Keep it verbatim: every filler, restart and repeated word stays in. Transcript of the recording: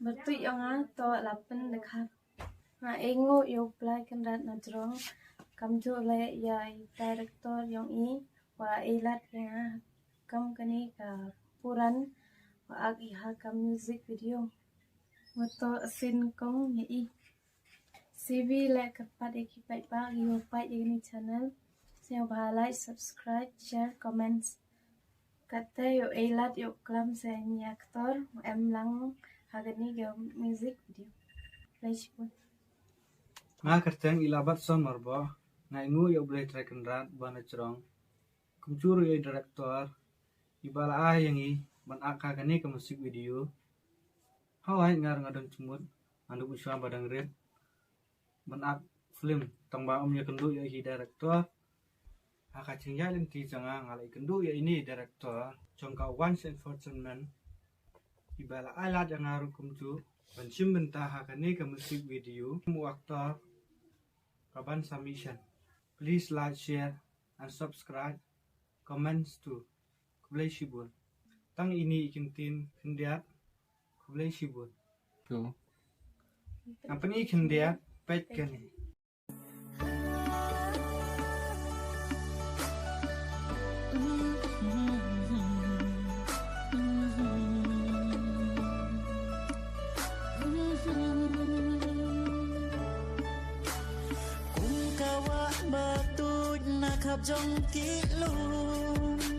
Byrtuit ïa nga to la pyndonkam. Nga ainguh ïa u Blei Kynrad na jrong. Kumjuh leh ïa i director jong i, wa ai lad ïa nga kum kane ka puran, wa ak i ha ka music video. Wa to sien kong ïa i. Sngewbha leh kyrpad ïa ki paidbah, ïa u peit ïa kane channel. Sngewbha like, subscribe, share, comments. Kata ïa u ai lad ïa u klam sa ïa i actor, u em lang ha kane ka music video. Khublei shibun. Nga kyrteng Ilabat Son Marbo, nga ainguh ïa u Blei Trai Kynrad ba na jrong. Kumjuh ruh ïa i director, i ba la ai ïa ngi ban ak ha kane ka music video. Hawai nga ruh nga don jingmut, nga duh u shwa ba dang rit ban ak film, tang ba um ïakynduh ïa i director. Ha ka jingïaid lynti jong nga, nga la ïakynduh ïa ine i director jong ka Once Unfortunate Man, i ba la ai lad ïa nga ruh kumjuh ban shim bynta ha kane ka music video. Kum u actor, ka ban sa mission. Please like, share and subscribe, comments too. Khublei shibun. Tang ine i kyntien khyndiat. Khublei shibun. To. Nga pyni khyndiat, peit kane. Kum ka wah ba tuid na khap jong ki lum.